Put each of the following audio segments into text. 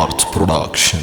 Art Production.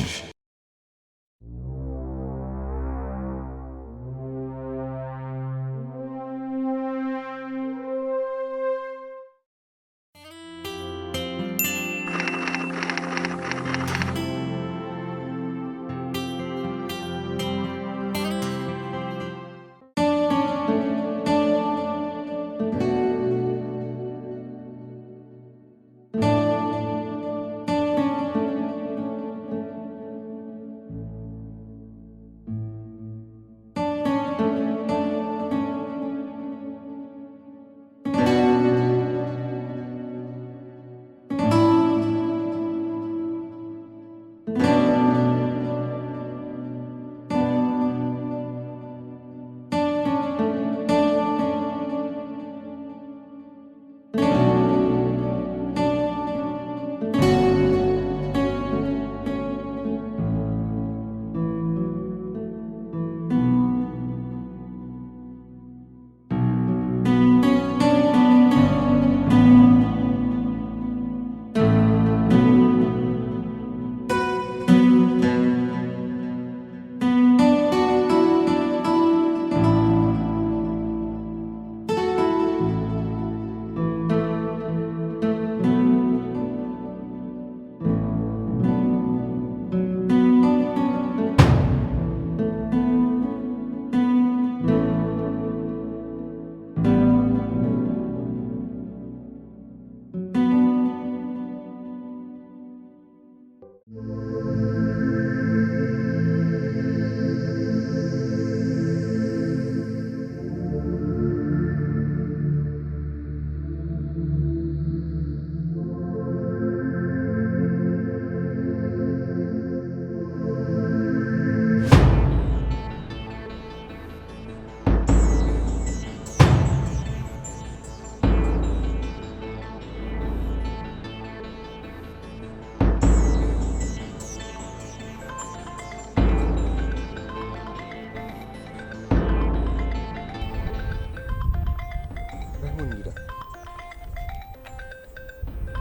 ራይሞን እንዲዳ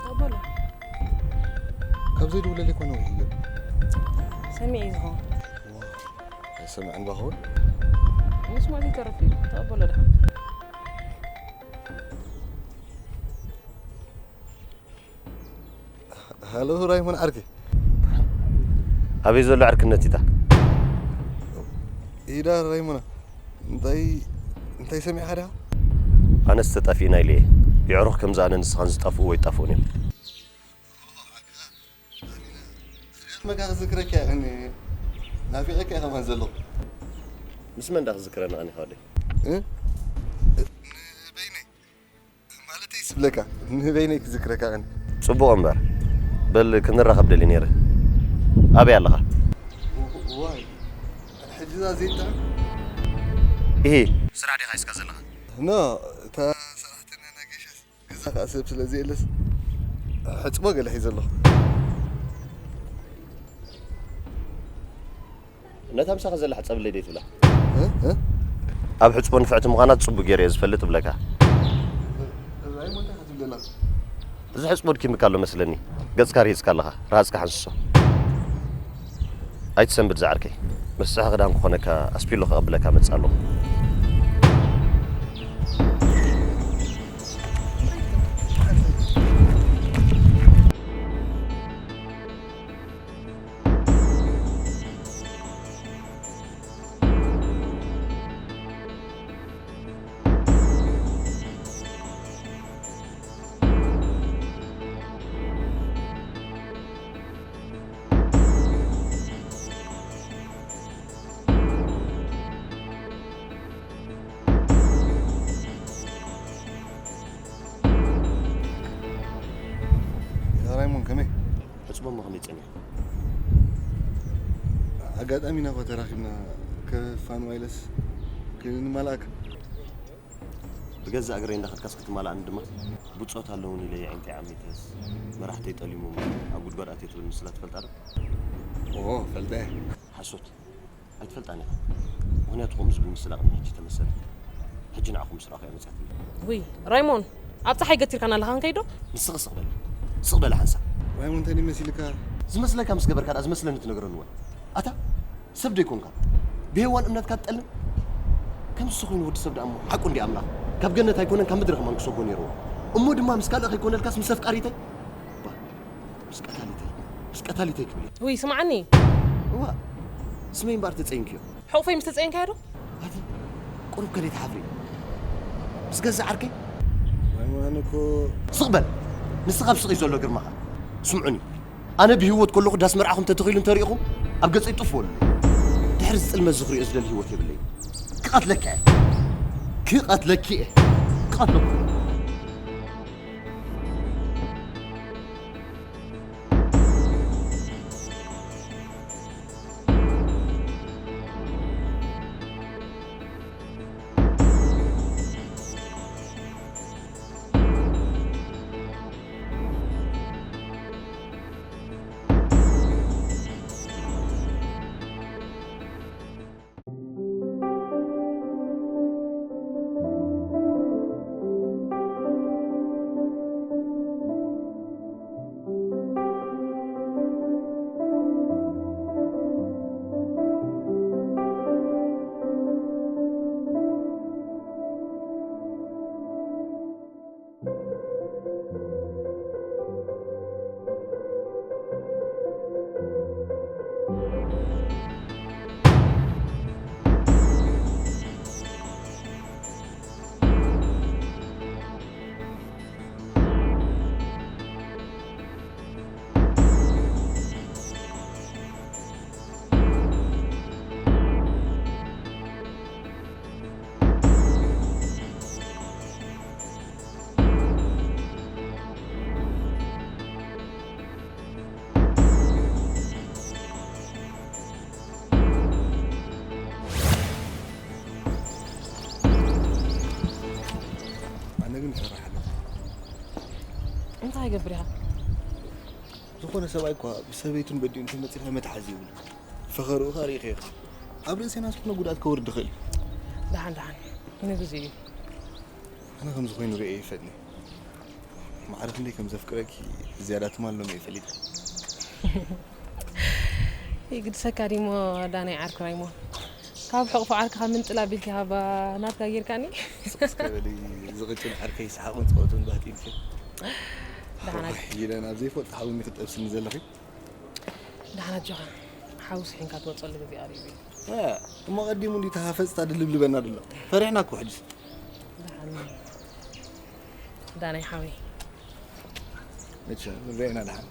ኣበሎ። ካብ ዘይደውለለይ እኮ ነዊሕ እዩ። ሰሚዐ እዩ ዝኸውን። ዋ፣ ኣይሰምዕን ባኸውን። ምስማዕ ዘይተርፍ እዩ። ተቐበሎ ደሓን። ሃሎ ራይሞን ዓርከይ። ኣበይ ዘሎ ዕርክነት ኢታ? ኢዳ ራይሞና፣ እንታይ፣ እንታይ ሰሚዕኻ ዲኻ? ኣነስ ተጣፊእና ኢለ እየ። የዕሩኽ ከምዚ ኣነ ንስኻን ዝጣፍኡ ወይ ይጣፍኡን እዮም። መካ ክዝክረካ እየ፣ እኔ ናፊቐካ እየ ከማን ዘለኹ። ምስ መን ዳ ክዝክረኒ ኣነ ሓወደይ? እ? ንበይነይ። ማለተይ ስብለካ፣ ንበይነይ ክዝክረካ ቀን። ጽቡቕ እምበር፣ በል ክንራኸብ ደልየ ነይረ። ኣበይ ኣለኻ? ዋይ፣ ሕጂ እዛ ዘይጥዕም? ኢሂ፣ ስራሕ ዲኻ ሒዝካ ዘለኻ? ኖ፣ እታ ሰራሕተኛ ናይ ጌሻስ ገዛ ኸኣ ሰብ ስለ ዘየለስ፣ ሕጽቦ ገለ ሒዘ ኣለኹ። ነታ ምሳኻ ዘላ ሕጸብለይ ደይ ትብላ? እ? እ? ኣብ ሕጽቦ ንፍዕቲ ምዃና ጽቡቕ ገይረ እየ ዝፈልጥ እብለካ። ራይሞን እንታይ ክትብል ደላ? እዚ ሕጽቦ ድኪምካ ኣሎ መስለኒ። ገጽካ ርሂጽካ ኣለኻ። ረሃጽካ ሓንስሶ። ኣይትሰንብድ ዝዓርከይ። መስርሒ ክዳን ክኾነካ ኣስፒሎ ከቐብለካ መጽእ ኣለኹ። ያ ራይሞን ከመይ? ሕጽቦ እሞ ከመይ ጸኒሑ? ኣጋጣሚ ኢና እኮ ተራኺብና፣ ከፋን ዋይለስ ክንማልኣካ። ብገዛእ እግረይ እንዳኸድካስ ክትማልኣኒ ድማ ብጾት ኣለውን ኢለ የዒንተይ ዓሚተስ መራሕተይ ጠሊሞም ኣብ ጉድጓድ ኣትየ ትብል ምስላ ትፈልጣ ዶ? ኦ፣ ፈልጠ። ሓሶት። ኣይትፈልጣን ኢኻ። ምኽንያቱ ከምኡ ዝብል ምስላ ቅድሚ ሕጂ ተመሰለ። ሕጂ ንዓኹም ምስ ረኣኹ እያ መጺኣትኒ። ውይ፣ ራይሞን፣ ኣብ ጸሓይ ገቲርካና ኣለኻ ክንከይዶ? ንስኺ ስቕ በሊ። ስቕ በሊ ሓንሳብ። ራይሞን እንታይ ድዩ መሲልካ? ዝመስለካ ምስ ገበርካ ደኣ ዝመስለኒ ትነግረኒ ወይ? ኣታ ሰብ ዶ ኣይኮንካ? ብሄዋን እምነትካ ትጠልም? ከምዚ ኮይኑ ወዲ ሰብ ደኣ እሞ ሓቁ እንዲ ኣምላኽ ካብ ገነት ኣይኮነን ካብ ምድሪ ከማን ክሰጎ ነይርዎ። እሞ ድማ ምስ ካልእ ከይኮነልካስ ምስ ኣፍቃሪተይ? ባ፣ ምስ ቀታሊተይ፣ ምስ ቀታሊተይ ክብል እየ። ውይ ስምዓኒ። እዋ፣ ስመይ እምበኣር ተጸይንክዮ። ሕቑፈይ ምስ ተጸየንካዮ ዶ? ኣቲ ቁሩብ ከደይ ትሓፍሪ? ምስ ገዛእ ዓርከይ? ማይሞናን እኮ ስቕ በል። ንስኻ ኣብ ስቕ እዩ ዘሎ ግርማኻ። ስምዑኒ። ኣነ ብህይወት ከለኹ ዳስ መርዓኹም ተተኺሉ እንተሪኢኹም ኣብ ገጸይ ጡፍ በሉ። ድሕሪ ዝጽልመት እዚ ክሪኦ ዝደሊ ህይወት የብለይን። ክቐትለካ እየ። ክቐትለኪ እየ። ክቐትለኩም። ኣነ ግን እፈርሕ ኣለኹ። እንታይ ይገብር ኢኻ? ዝኾነ ሰብኣይ እኳ ብሰበይቱን በዲኡ እንተመፂኻ መትሓዚ ይብሉ። ፈኸርኡ ኸኣ ርኢኸ ኢኻ። ኣብ ርእሴና ዝኾነ ጉድኣት ከውርድ ይኽእል እዩ። ደሓን ደሓን፣ ንግዜኡ እዩ። ኣነ ከምዚ ኮይኑ ርእየ ይፈትኒ። ማዕረ ክንደይ ከም ዘፍቅረኪ ዝያዳ ትማል ሎሚ እየ ፈሊጠ። ይግድሰካ ድዩሞ ዳናይ ዓርኩራይሞ? ካብ ሕቑፎ ዓርክኻ ምንጥል ኣቢልካ ኢኻ ባ ናትካ ጌርካኒ። ስቕ እስከ በሊ፣ ዝቕጭን ዓርከይ ሰሓቕን ጸወትን ባህ ኢልኪ። ደሓን ኣጆኻ። ዋይ፣ ይለን ኣብ ዘይፈልጦ ሓዊ ክትጠብስኒ ዘለኺ። ደሓን ኣጆኻ። ሓዊ ስሒንካ ትወጸሉ ግዜ ቀሪቡ እዩ። እ፣ እሞ ቀዲሙ እንዲ ተሃፈጽታ ድልብልበና ድሎ። ፈሪሕና እኮ ሕጅስ። ደሓን። ዳናይ ሓወይ። መቸም ንረኣየና ደሓን።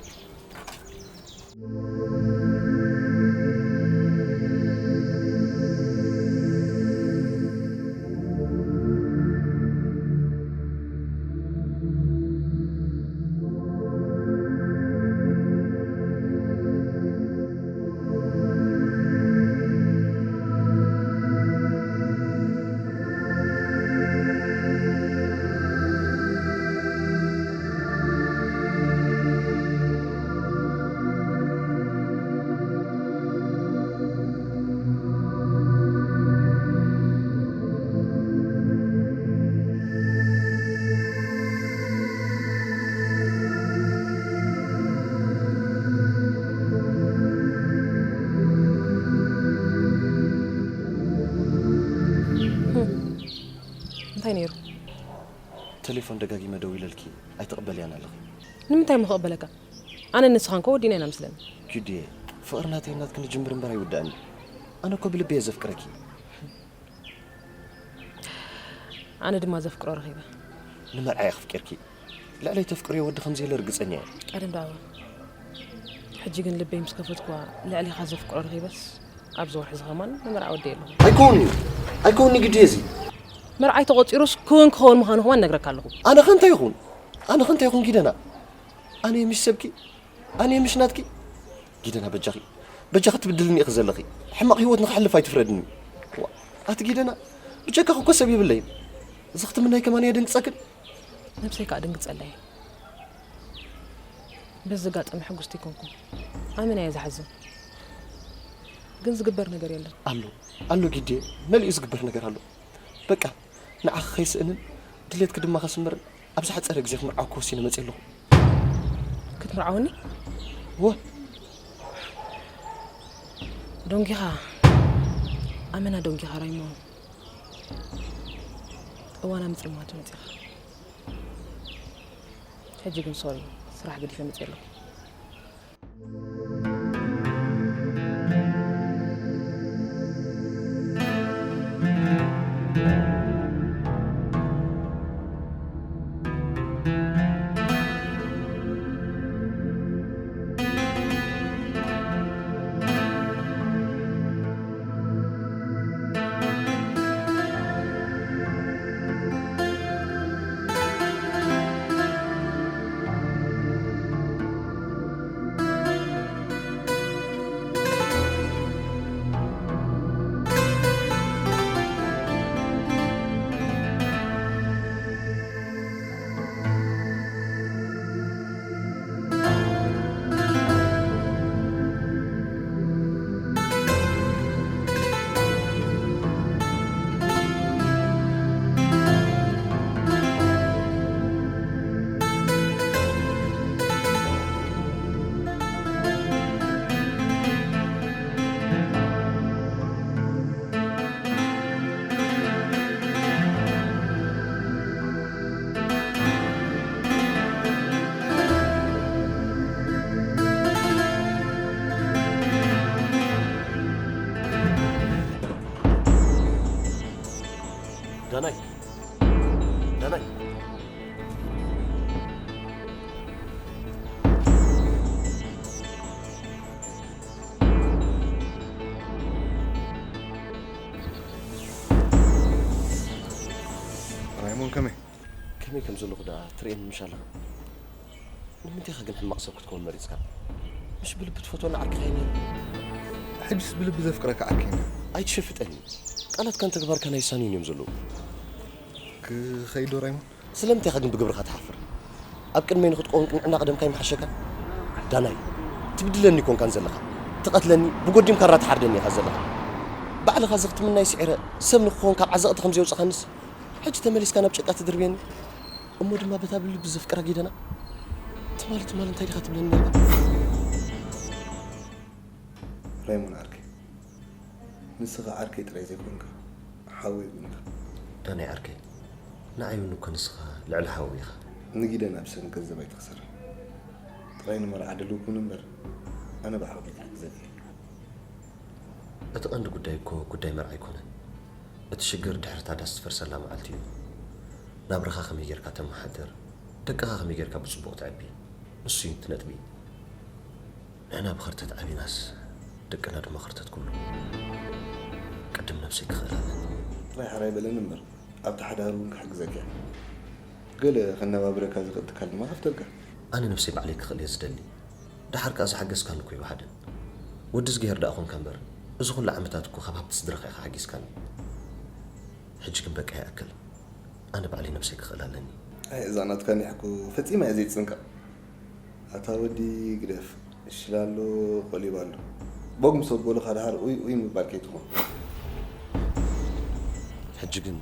እንታይ ነይሩ? ቴሌፎን ደጋጊመ ደዊለልኪ ኣይትቕበልያን ኣለኺ። ንምንታይ እሞ ክቕበለካ? ኣነን ንስኻን እኮ ወዲና ኢና መስለኒ። ኪዱየ፣ ፍቕሪ ናተይ ናትኪ ንጅምር እምበር ኣይውዳእን እዩ። ኣነ እኮ ብልቢ እየ ዘፍቅረኪ። ኣነ ድማ ዘፍቅሮ ረኺበ። ንመርዓይ ኣፍቂርኪ። ልዕለይ ተፍቅርዮ ወዲ ከም ዘየለ ርግጸኛ እየ። ቀደም ደኣ እወ። ሕጂ ግን ልበይ ምስ ከፈትኩዋ ልዕሌኻ ዘፍቅሮ ረኺበስ ኣብዚ ወርሒ እዚ ኸማን ንመርዓ ወደየ ኣለኹ። ኣይከውን'ዩ። ኣይከውን'ዩ ግዲ እዚ። መርዓይ ተቖጺሩስ ክውን ክኸውን ምዃኑ ኸማን እነግረካ ኣለኹ። ኣነ ኸ እንታይ ይኹን? ኣነ ኸ እንታይ ይኹን ጊደና? ኣነ ምሽ ሰብኪ? ኣነ ምሽ ናትኪ? ጊደና በጃኺ። በጃኺ ትብድልኒ ኢኺ ዘለኺ። ሕማቕ ህይወት ንኽሕልፍ ኣይትፍረድኒ። ዋ፣ ኣቲ ጊደና፣ ብጀካኺ እኮ ሰብ የብለይን። እዚ ክትምናይ ከማን የደንግጸክን? ነብሰይ ከኣ ደንግጸለይ። በዚ ዘጋጠመ ሕጉስቲ ኣይኮንኩን። ኣመና እየ ዝሓዝን። ግን ዝግበር ነገር የለን። ኣሎ፣ ኣሎ ጊዴ፣ መሊኡ ዝግበር ነገር ኣሎ። በቃ፣ ንዓኺ ከይስእንን ድሌትኪ ድማ ከስምርን ኣብ ዝሓጸረ ግዜ ክምርዓወኪ ወሲነ መጺአ ኣለኹ። ክትምርዓወኒ? እወ፣ ደንጊኻ፣ ኣመና ደንጊኻ ራይሞ። እዋና ምጽልማቱ መጺኻ። ሕጂ ግን ሶሪ፣ ስራሕ ገዲፈ መጽእ ኣለኹ። ዳናይ፣ ዳናይ። ራይሞን ከመይ? ከመይ ከም ዘለኹ ደኣ ትርእየኒ ምሽ ኣለኻ? ንምንታይ ኢኻ ግን ሕማቕ ሰብ ክትከውን መሪጽካ? ምሽ ብልቢ ትፈትወኒ ዓርክኻ እየ ነይረ። ሕጅስ ብልቢ ዘፍቅረካ ዓርከይ እየ። ኣይትሸፍጠኒ። ቃላትካን ተግባርካን ኣይሳነዩን እዮም ዘለዉ። ክኸይድ ዶ ራይሞን? ስለምንታይ ኢኻ ግን ብግብርኻ ትሓፍር? ኣብ ቅድመይ ንኽትቀውም ቅንዕና ቀደምካ ይምሓሸካ? ዳናይ፣ ትብድለኒ ኮንካን ዘለኻ። ትቐትለኒ፣ ብጎዲም ካራ ትሓርደኒ ኢኻ ዘለኻ። ባዕልኻ ዘኽትምናይ ስዒረ፣ ሰብ ንኽኾን ካብ ዓዘቕቲ ከም ዘየውጽኻንስ፣ ሕጂ ተመሊስካ ናብ ጭቃ ትድርብየኒ? እሞ ድማ በታ ብልቢ ዘፍቅራ ጊደና? ትማሊ፣ ትማሊ እንታይ ዲኻ ትብለኒ ነርካ? ራይሞን ዓርከይ፣ ንስኻ ዓርከይ ጥራይ ዘይኮንካ፣ ሓወይ እውን ኢኻ። ዳናይ ዓርከይ፣ ንዓይ እውን እኮ ንስኻ ልዕሊ ሓወይ ኢኻ። ንጊደና ብሰንኪ ገንዘብ ኣይትኽሰር። ጥራይ ንመርዓ ድልው ኩን እምበር፣ ኣነ ብዓቕመይ ክሕግዘካ እየ። እቲ ቀንዲ ጉዳይ እኮ ጉዳይ መርዓ ኣይኮነን። እቲ ሽግር ድሕሪ እታ ዳስ ትፈርሰላ መዓልቲ እዩ። ናብራኻ ከመይ ጌርካ ተመሓድር፣ ደቅኻ ከመይ ጌርካ ብጽቡቕ ተዕቢ፣ ንሱ እዩ እቲ ነጥቢ። ንሕና ብኸርተት ዓቢናስ፣ ደቅና ድማ ኸርተት ክብሉ። ቅድም ነብሰይ ክኽእል ኣለኒ። ጥራይ ሕራይ በለኒ እምበር፣ ኣብቲ ሓዳር እውን ክሕግዘካ እየ። ገለ ከነባብረካ ዝኽእል ትካል ድማ ከፍተልካ። ኣነ ነብሰይ ባዕለይ ክኽእል እየ ዝደሊ። ደሓር ከኣ ዝሓገዝካኒ እኮ ይወሓደን። ወዲ እዝግሄር ደኣ ኾንካ እምበር፣ እዚ ኹሉ ዓመታት እኮ ካብ ሃብቲ ስድራኻ ኢኻ ሓጊዝካኒ። ሕጂ ግን በቃ ይኣክል። ኣነ ባዕለይ ነብሰይ ክኽእል ኣለኒ። ኣይ፣ እዛ ናትካ ኒሕ እኮ ፈጺማ እያ ዘይትጽንቀቕ። ኣታ ወዲ ግደፍ፣ ሽላሎ ቆሊባ ኣሎ። ቦግ ምስ ኣበሉኻ ደሓር ኡይ ኡይ ምባል ከይትኾን። ሕጂ ግን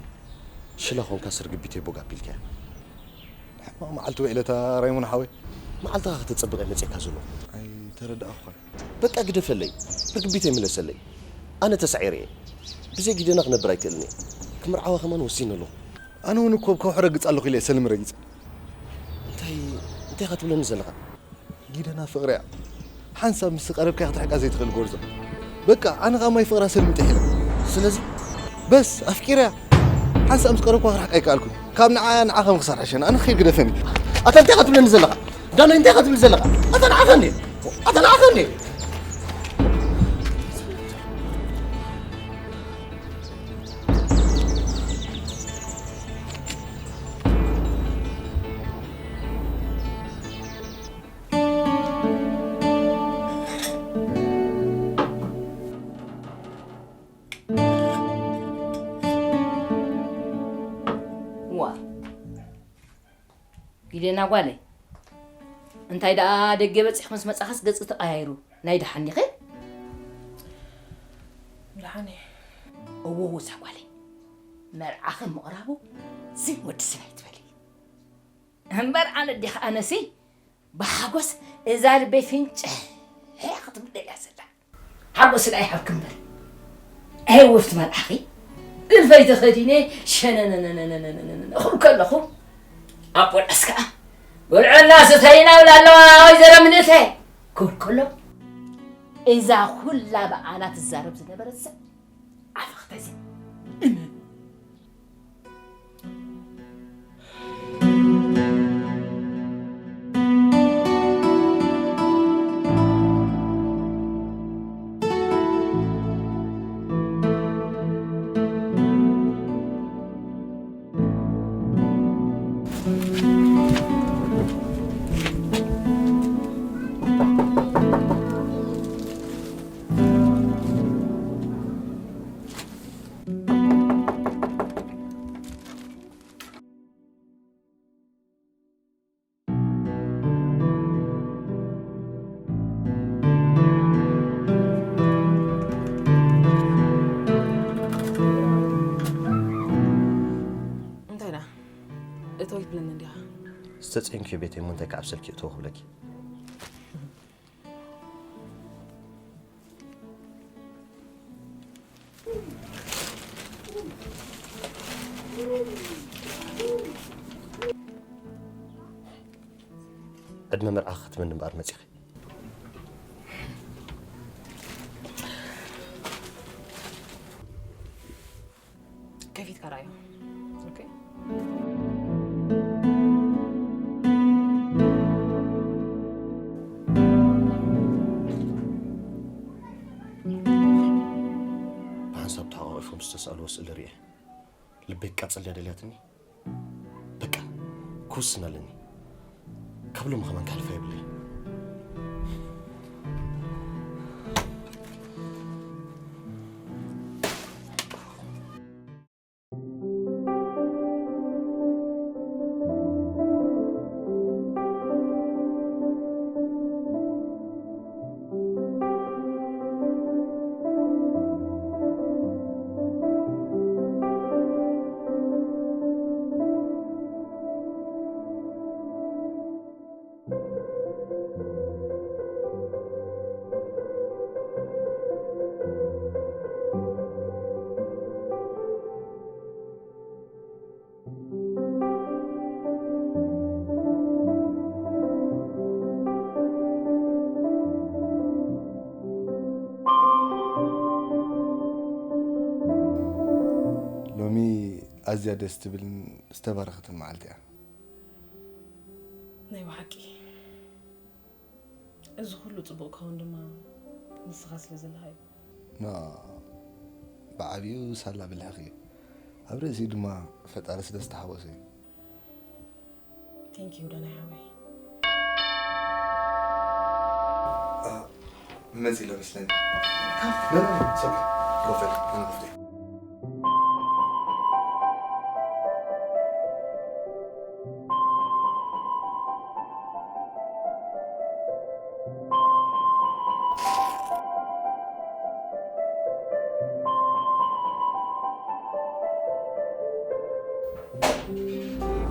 ሽላ ኾንካ ስርግቢተይ ቦግ ኣቢልካያ። ሕማቕ መዓልቲ ውዒለታ ራይሞን ሓወይ። መዓልትኻ ከተጸብቕ እየ መጺእካ ዘለኹ። ኣይተረዳእኹኻን። በቃ ግደፈለይ፣ ርግቢተይ ምለሰለይ። ኣነ ተሳዒረ እየ። ብዘይ ጊደና ክነብር ኣይክእልን እየ። ክምርዓዋ ከማን ወሲነ ኣለኹ። ኣነ እውን እኮ ካብ ከውሒ ረግጽ ኣለኹ ኢለ እየ ሰልሚ ረጊጸ። እንታይ፣ እንታይ ኢኻ ትብለኒ ዘለኻ? ጊደና ፍቕሪ እያ። ሓንሳብ ምስ ቀረብካያ ክትርሕቃ ዘይትኽእል ጎርዞ። በቃ ኣነ ካብ ማይ ፍቕራ ሰልሚ ጥሒለ። ስለዚ? በስ ኣፍቂረያ። ሓንሳብ ምስ ቀረብኳ ክርሕቃ ኣይከኣልኩን። ካብ ንዓያ ንዓኻ ምኽሳር ሓሸኒ። ኣነ ክኸይድ ግደፈኒ። ኣታ እንታይ ኢኻ ትብለኒ ዘለኻ? ዳና እንታይ ኢኻ ትብል ዘለኻ? ኣታ ንዓኻ እንዴ? ኣታ ንዓኻ እንዴ? ዋ፣ ጊደና ጓለይ፣ እንታይ ደኣ ደገ በጺሕኪ ምስ መጻኻስ ገጽ ተቐያይሩ? ናይ ደሓን ዲኺ? ደሓን እየ። እዎ፣ እዛ ጓለይ፣ መርዓኺ ምቕራቡ ዝም ወዲ ሰብ ኣይትበሊ። እምበር ኣነ ዲኻ ኣነሲ ብሓጎስ እዛ ልበይ ፍንጭሕ ክትብል እያ ዘላ። ሓጎስና ይሃብኪ እምበር። ኣይ ወፍቲ መልኣኺ፣ እልፈይ ተኸዲነ ሸነነነነነነነ ክብል ከለኹ፣ ኣብ ቆልዓስ ከኣ፣ "ብልዕና ስተይና" ብላ ኣለዋ ወይዘሮ ምልእተ ክብል ከሎ፣ እዛ ኩላ ብኣና ትዛረብ ዝነበረት ሰብ ኣፈ ክትሕዘ እመን። እንታይ ደኣ? እተው ይትብለኒ እንዲኻ። ዝተጸየንክዮ ቤተይ እሞ እንታይ ክዓብሰልኪ እተው ክብለኪ? ዕድመ መርዓኺ ክትመኒ እምበኣር መጺኺ። ከፊትካ ርኣዮ። ኦኬ። ብሓንሳብ ተሓቋቒፎም ዝተሳእልዎ ስእሊ ርእየ። ልበይ ክትቃጸል ድያ ደልያትኒ? በቃ፣ ክውስን ኣለኒ። ካብ ሎሚ ከማን ክሕልፋ የብለይን። ሎሚ ኣዝያ ደስ ትብልን ዝተባረኸትን መዓልቲ እያ። ናይ ብሓቂ። እዚ ኩሉ ጽቡቕ ክኸውን ድማ ንስኻ ስለ ዘለኻ እዩ። ኖ፣ ብዓቢኡ ሳላ ብልሕኺ እዩ። ኣብ ርእሲኡ ድማ ፈጣሪ ስለ ዝተሓወሰ እዩ። Thank you ዳናይ ሓወይ። አ፣ መጺ ኣሎ መስለኒ። No, no, no, it's okay. ኮፍ በል፣ ኣነ ክፍቶ እየ።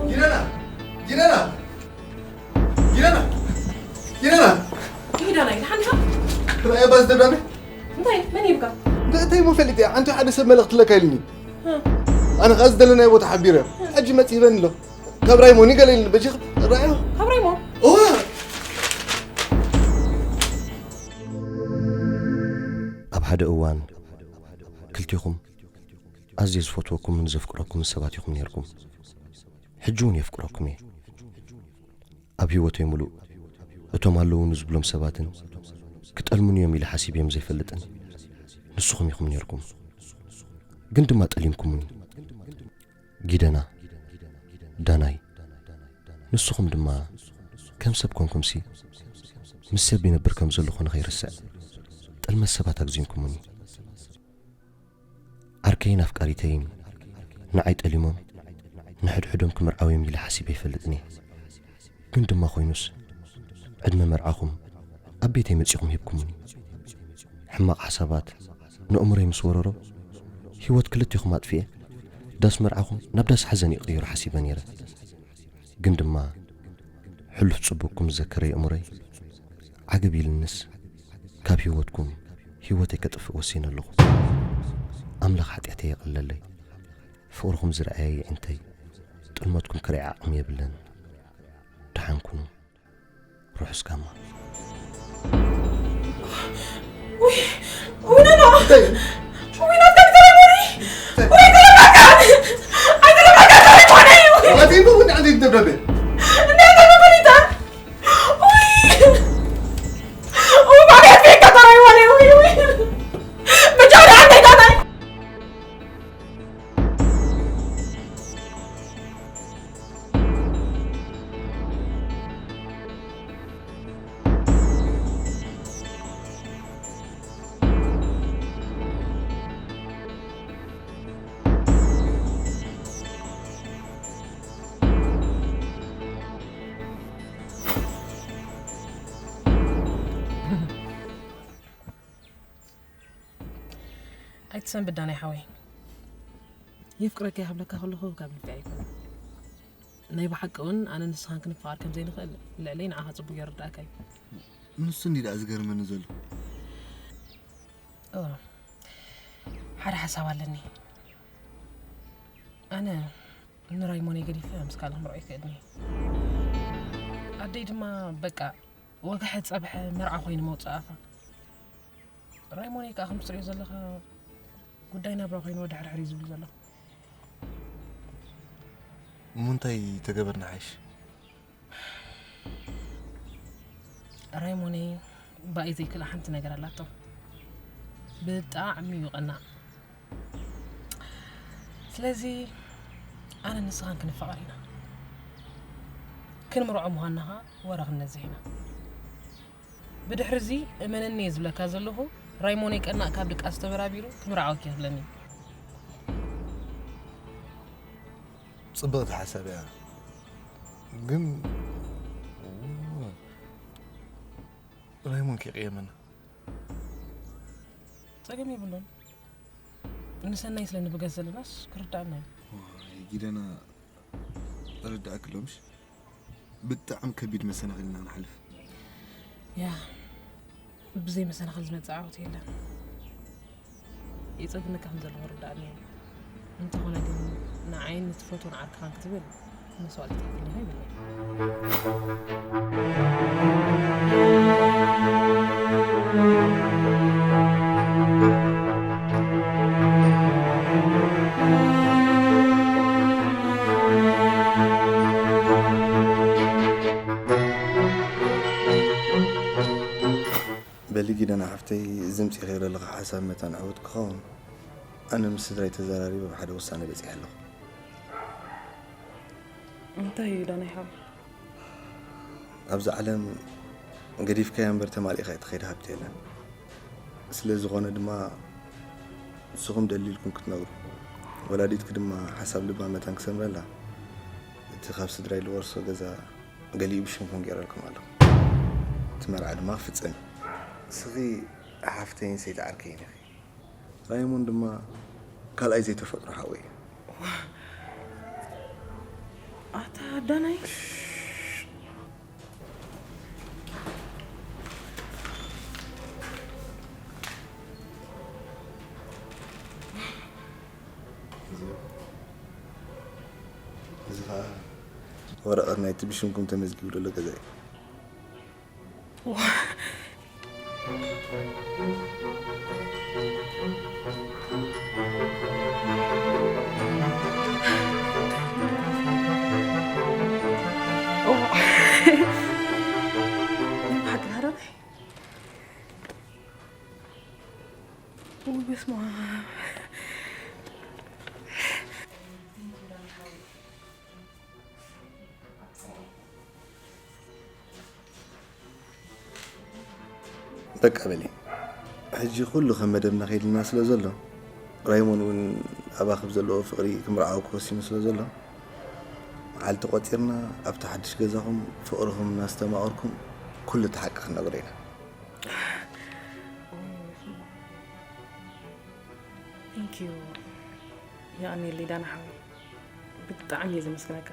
ጊደና! ጊደና! ጊደና! ጊደና! ይዳና፣ ይድሓን ዲኻ? ርኣያ ባዚ ደብዳቤ? እንታይ? መን ይብካ? እንታይ፣ እንታይ እሞ ፈሊጠ? ኣንቲ ሓደ ሰብ መልእኽቲ ለካ ኢልኒ። እ። ኣነ ኸኣ ዝደለናዮ ቦታ ሓቢረ። ሕጂ መጺእ ይበኒ ኣሎ። ካብ ራይሞን እዩ ገለ ኢልኒ፣ በጂኽ ራእዮ። ካብ ራይሞን? እወ። ኣብ ሓደ እዋን ክልቴኹም ኣዝየ ዝፈትወኩምን ዘፍቅረኩምን ሰባት ኢኹም ነይርኩም። ሕጂ እውን የፍቅረኩም እየ። ኣብ ህይወተይ ምሉእ እቶም ኣለዉኒ ዝብሎም ሰባትን ክጠልሙኒ እዮም ኢለ ሓሲበዮም ዘይፈልጥን ንስኹም ኢኹም ነይርኩም። ግን ድማ ጠሊምኩሙኒ። ጊደና፣ ዳናይ፣ ንስኹም ድማ ከም ሰብ ኮንኩምሲ፣ ምስ ሰብ ይነብር ከም ዘለኹ ንኸይርስዕ ጥልመት ሰባት ኣግዚምኩሙኒ። ዓርከይን ኣፍቃሪተይን ንዓይ ጠሊሞም ንሕድሕዶም ክምርዓው እዮም ኢለ ሓሲበ ኣይፈልጥን እየ። ግን ድማ ኮይኑስ፣ ዕድመ መርዓኹም ኣብ ቤተይ መጺኹም ሂብኩምኒ። ሕማቕ ሓሳባት ንእምሮይ ምስ ወረሮ፣ ህይወት ክልቴኹም ኣጥፊኤ፣ ዳስ መርዓኹም ናብ ዳስ ሓዘን ይቕይሮ ሓሲበ ነይረ። ግን ድማ፣ ሕሉፍ ጽቡቕኩም ዝዘከረ የእምሮይ፣ ዓገብ ኢልንስ፣ ካብ ህይወትኩም ህይወተይ ከጥፍእ ወሲነ ኣለኹ። ኣምላኽ ሓጢኣተይ የቐለለይ። ፍቕርኹም ዝረኣየ ይዕንተይ። ጥልመትኩም ክርኢ ዓቕሚ የብለን። ደሓን ኩኑ። ርሑስ ጋማ። ውይ፣ ውይ፣ ኖ፣ ኖ። ውይ፣ ኖ፣ ተረጋጋ፣ ሞሪ። ውይ፣ ተረጋጋ። ኣይተረጋጋ፣ ተረጋጋ። ወዲቡ እውን ኣንተ ይደብደበ። እንዴት ተረጋጋ? ውይ። ውይ፣ ማርያም፣ ቤት ከተራ ይሆነ። ውይ፣ ውይ። ብቻ ወደ አንተ ይዳናል። ኣይትሰንብድ ዳናይ ሓወይ። የፍቅረካ እየ ክብለካ ከለኹ ካብ ልቢ ኣይኮነን። ናይ ብሓቂ እውን ኣነ ንስኻን ክንፋቐር ከም ዘይንኽእል ልዕለይ ንዓኻ ጽቡቕ ይርዳእካ እዩ። ንሱ እንዲ ደኣ ዝገርመኒ ዘሎ። ኦ፣ ሓደ ሓሳብ ኣለኒ። ኣነ ንራይሞን ገዲፈ ምስ ካልእ ምርዖ ይክእድኒ። ኣደይ ድማ በቃ ወግሐ ጸብሐ መርዓ ኮይኑ መውጽኣኻ። ራይሞን ከዓ ከም ትሪኦ ዘለኻ ጉዳይ ናብራ ኮይኑ ወደ ሕርሕር እዩ ዝብል ዘሎ። እሞ እንታይ ተገበርና ሓይሽ? ራይሞነይ ባይ ዘይክእላ ሓንቲ ነገር ኣላቶ። ብጣዕሚ እዩ ቀናእ። ስለዚ ኣነ ንስኻን ክንፋቐር ኢና። ክንምርዖ ምዃንና ኸዓ ወረ ክንነዝሕ ኢና። ብድሕሪ እዚ እመነኒ እየ ዝብለካ ዘለኹ፣ ራይሞነይ ቀናእ ካብ ድቃስ ተበራቢሩ ክምርዓወኪ ክብለኒ እዩ። ጽብቕቲ ሓሳብ እያ፣ ግን ራይሞን ከይቅየመና። ጸገም የብሉን። ንሰናይ ስለ ንብገስ ዘለናስ ክርዳእና እዩ። ዋይ፣ ጊደና ርዳእኪ ኣሎ ምሽ? ብጣዕሚ ከቢድ መሰናኽል ኢና ንሓልፍ። ያ፣ ብዘይ መሰናኽል ዝመጽእ ዓወት የለን። የጸግመካ ከም ዘሎ ክርዳእኒ እዩ። እንተኾነ ግን ንዓይን ንትፈትዎን ዓርክኻን ክትብል መስዋእቲ ትኸፍል ኢኻ ይብለኒ። በሊ ጊደና ሓፍተይ፣ እዚ ምጽኢኸዮ ዘለኻ ሓሳብ መታን ዕዉት ክኸውን፣ ኣነ ምስ ስድራይ ተዘራሪበ ኣብ ሓደ ውሳነ በጺሐ ኣለኹ። እንታይ እዩ ዳናይ ሓው? ኣብዚ ዓለም ገዲፍካያ እምበር ተማሊእካ እትኸይድ ሃብቲ የለን። ስለ ዝኾነ ድማ ንስኹም ደሊልኩም ክትነብሩ፣ ወላዲትኪ ድማ ሓሳብ ልባ መታን ክሰምረላ፣ እቲ ካብ ስድራይ ዝወርሶ ገዛ ገሊኡ ብሽምኩም ገይረልኩም ኣለኹ። እቲ መርዓ ድማ ክፍጸም እዩ። ንስኺ ሓፍተይን ሰይቲ ዓርከይን ኢኺ። ራይሞን ድማ ካልኣይ ዘይተፈጥሮ ሓወይ እዩ። ኣታ ዳናይ። እዚ ኸዓ ወረቐት ናይቲ ብሽምኩም ተመዝጊቡ ዘሎ ገዛ እዩ። በስመ ኣብ። በቃ በሊ፣ ሕጂ ኩሉ ከም መደብና ከይድልና ስለ ዘሎ፣ ራይሞን እውን ኣባኽብ ዘለዎ ፍቕሪ ክምርዓወኪ ወሲኑ ስለ ዘሎ፣ መዓልቲ ቆጺርና ኣብቲ ሓድሽ ገዛኹም ፍቕርኹም እናስተማቐርኩም ኩሉ እቲ ሓቂ ክንነግሮ ኢና። Thank you። የቐንየለይ ዳና ሓወይ፣ ብጣዕሚ እየ ዘመስግነካ።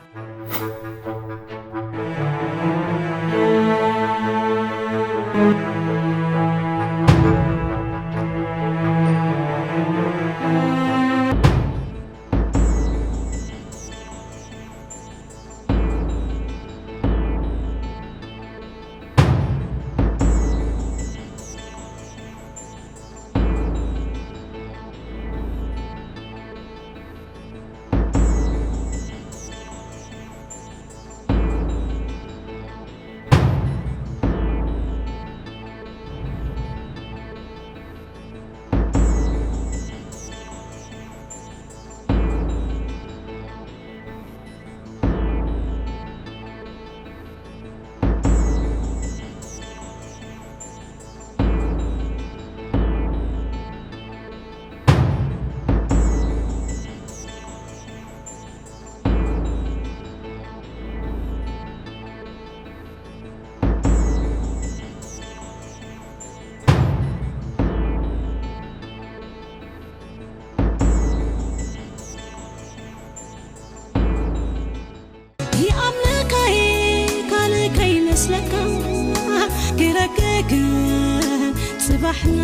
ግን ጽባሕና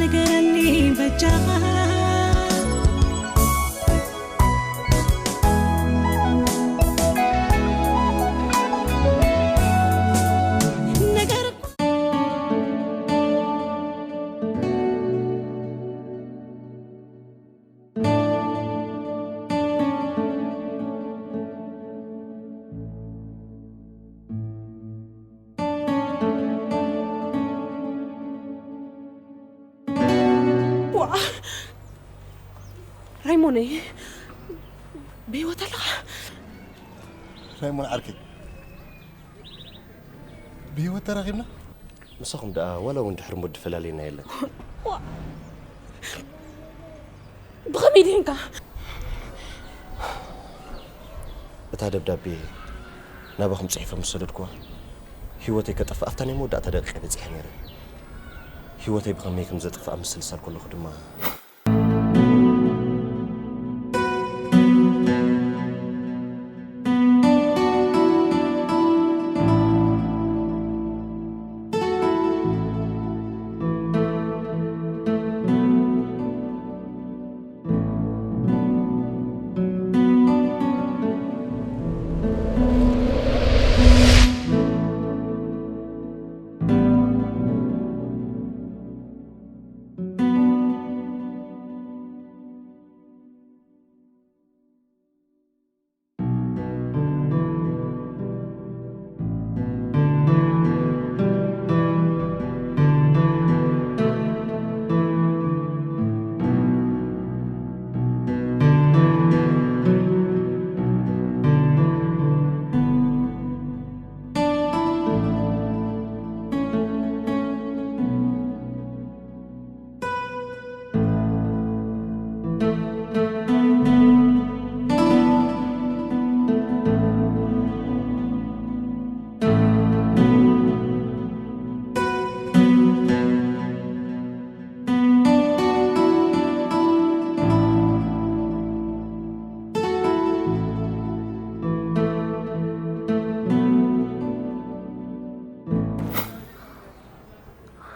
ንገረኒ በጃኻ። ነገር ዋ! ራይሞነይ፣ ብህይወት ኣለኻ? ራይሞን ዓርከይ፣ ብህይወት ተራኺብና? ምሳኹም ደኣ ዋላ እውን ድሕሪ ሞት ድፈላልየና የለን። ዋ! ብኸመይ ድሒንካ? እታ ደብዳቤ ናባኹም ጽሒፈ ምስ ሰደድኩዋ፣ ህይወተይ ከጠፍእ ኣብታ ናይ መወዳእታ ደቂቕ እየ በጺሐ ነይረ። ህይወተይ ብኸመይ ከም ዘጥፍኣ ምስልሳል ከለኹ ድማ፣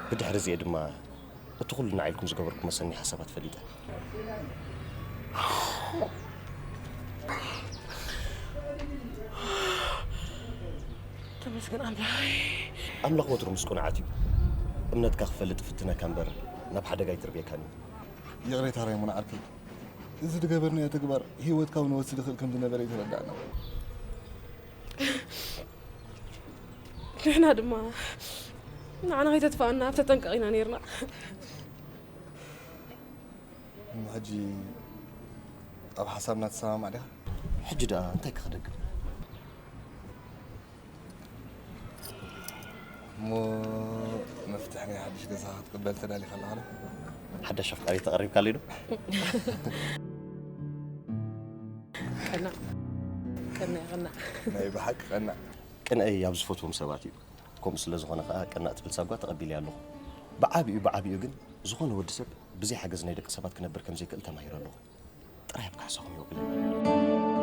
ብድሕሪ እዚኤ ድማ እቲ ኩሉ ንዓይ ኢልኩም ዝገበርኩሞ ሰኒ ሓሳባት ፈሊጠ። ተመስገን ኣምላኸይ። ኣምላኽ ወትሩ ምስ ቅኑዓት እዩ። እምነትካ ክፈልጥ ይፍትነካ እምበር ናብ ሓደጋ ኣይተርብየካን እዩ። ይቕሬታ ራይሞን ዓርከይ፣ እዚ ዝገበርናዮ ተግባር ህይወትካ እውን ወሲ ዝኽእል ከም ዝነበረ እዩ ተረዳእና። ንሕና ድማ ንዓና ከይተጥፋኣና ኣብ ተጠንቀቕ ኢና ነይርና። እሞ ሕጂ ኣብ ሓሳብና ትሰማማዕ ዲኻ? ሕጂ ደኣ እንታይ ክኽደግም? እሞ መፍትሕ ናይ ሓድሽ ገዛ ክትቅበል ተዳሊኻ ኣለኻ ዶ? ሓዳሽ ኣፍቃሪት ተቐሪብካለይ ዶ? ቀናእ ቀናእ ቀናእ። ናይ ብሓቂ ቀናእ። ቅንኣይ ኣብ ዝፈትዎም ሰባት እዩ። ከምኡ ስለ ዝኾነ ከኣ ቀናእ ትብል ሳጓ ተቐቢለያ ኣለኹ። ብዓቢኡ ብዓቢኡ ግን ዝኾነ ወዲ ሰብ ብዘይ ሓገዝ ናይ ደቂ ሰባት ክነብር ከም ዘይክእል ተማሂረ ኣለኹ። ጥራይ ኣብ ካሕሳኹም የውዕለኒ።